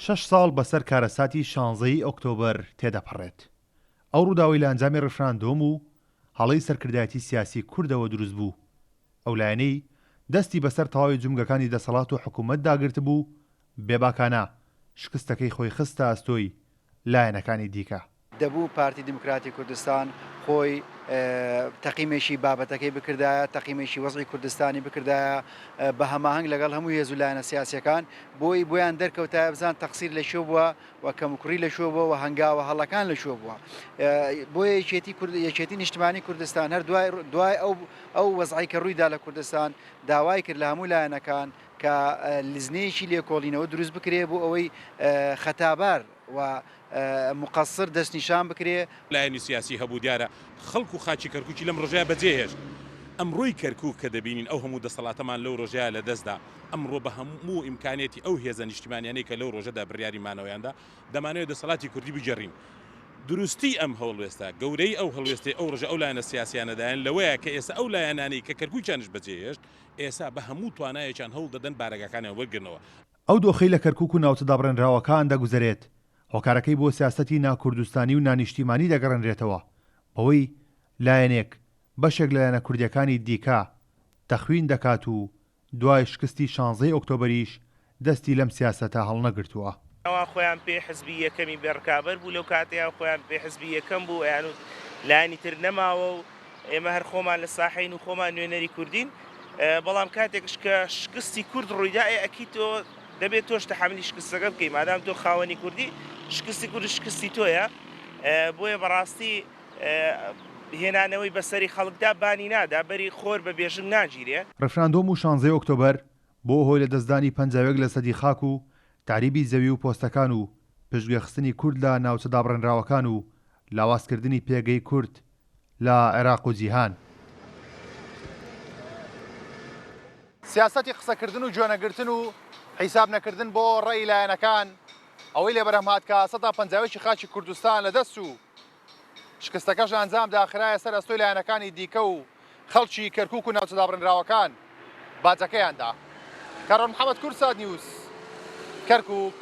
شەش ساڵ بەسەر کارەساتی شانزەی ئۆکتۆبەر تێدەپەڕێت. ئەو ڕووداوەی لە ئەنجامی ڕیفراندۆم و هەڵەی سەرکردایەتی سیاسی کوردەوە دروست بوو، ئەو لایەنەی دەستی بەسەر تەواوی جومگەکانی دەسەڵات و حکومەتدا گرتبوو، بێباکانە شکستەکەی خۆی خستە ئەستۆی لایەنەکانی دیکە. دەبوو پارتی دیموکراتی کوردستان خۆی تەقیمێکی بابەتەکەی بکردایە، تەقیمێکی وەزعی کوردستانی بکردایە بە هەماهەنگ لەگەڵ هەموو هێز و لایەنە سیاسیەکان بۆی بۆیان دەرکەوتایە بزان تەقسیر لە کوێ بووە و کەموکوڕی لە کوێ بووە و هەنگاوە هەڵەکان لە کوێ بووە. بۆیە یەکێتی کورد یەکێتی نیشتمانی کوردستان هەر دوای دوای ئەو ئەو وەزعەی کە ڕوویدا لە کوردستان داوای کرد لە هەموو لایەنەکان کە لیژنەیەکی لێکۆڵینەوە دروست بکرێ بۆ ئەوەی خەتابار و مقصر دەستنیشان بکرێ. لایەنی سیاسی هەبوو دیارە خەڵک و خاکی کەرکوکی لەم ڕۆژەیا بەجێهێشت. ئەمڕۆی کەرکوک کە دەبینین ئەو هەموو دەسەڵاتەمان لەو ڕۆژەیا لەدەستدا، ئەمڕۆ بە هەموو ئیمکانیەتی ئەو هێزە نیشتیمانیانەی کە لەو ڕۆژەدا بڕیاری مانەوەیان دا، دەمانەوێت دەسەڵاتی کوردی بگێڕین. دروستی ئەم هەوڵوێستە، گەورەیی ئەو هەڵوێستەی ئەو ڕۆژە ئەو لایەنە سیاسیانە دایان لەوەیە کە ئێستا ئەو لایەنانەی کە کەرکوکیانش بەجێهێشت، ئێستا بە هەموو توانایەکیان هەوڵ دەدەن بارەگاکانیان وەرگرنەوە. ئەو دۆخەی لە کەرکوک و ناوچە دابڕێنراوەکان دەگوزەرێت، هۆکارەکەی بۆ سیاسەتی ناکوردستانی و نانیشتیمانی دەگەڕێنرێتەوە، بەوەی لایەنێک بەشێک لە لایەنە کوردییەکانی دیکە تەخوین دەکات و دوای شکستی شانزەی ئۆکتۆبەریش دەستی لەم سیاسەتە هەڵنەگرتووە. ئەوان خۆیان پێ حزبی یەکەمی بێ ڕکابەر بوو لەو کاتەیا خۆیان پێ حزبی یەکەم بوو ئەیانوت لایەنی تر نەماوە و ئێمە هەر خۆمان لە ساحەین و خۆمان نوێنەری کوردین بەڵام کاتێکش کە شکستی کورد ڕوویدا ئێ ئەکی تۆ دەبێت تۆش تەحەملی شکستەکە بکەی مادام تۆ خاوەنی کوردی شکستی کورد شکستی تۆیە بۆیە بەڕاستی هێنانەوەی بەسەری خەڵکدا بانی نادا بەری خۆر بە بێژنگ ناگیرێ. ڕیفراندۆم و شانزەی ئۆکتۆبەر بووە هۆی لەدەستدانی 51 لەسەدی خاک و تەعریبی زەوی و پۆستەکان و پشتگوێخستنی کورد لە ناوچە دابڕێنراوەکان و لاوازکردنی پێگەی کورد لە عێراق و جیهان. سیاسەتی قسەکردن و گوێنەگرتن و حیساب نەکردن بۆ ڕەئی لایەنەکان ئەوەی لێ بەرهەم هات کە سەتا پەنجاوێکی خاکی کوردستان لەدەست چوو. شکستەکەش لە ئەنجامدا خرایە سەر ئەستۆی لایەنەکانی دیکە و خەڵکی کەرکوک و ناوچە دابڕێنراوەکان باجەکەیان دا. کاروان محەمەد، کوردسات نیوز، کەرکوک.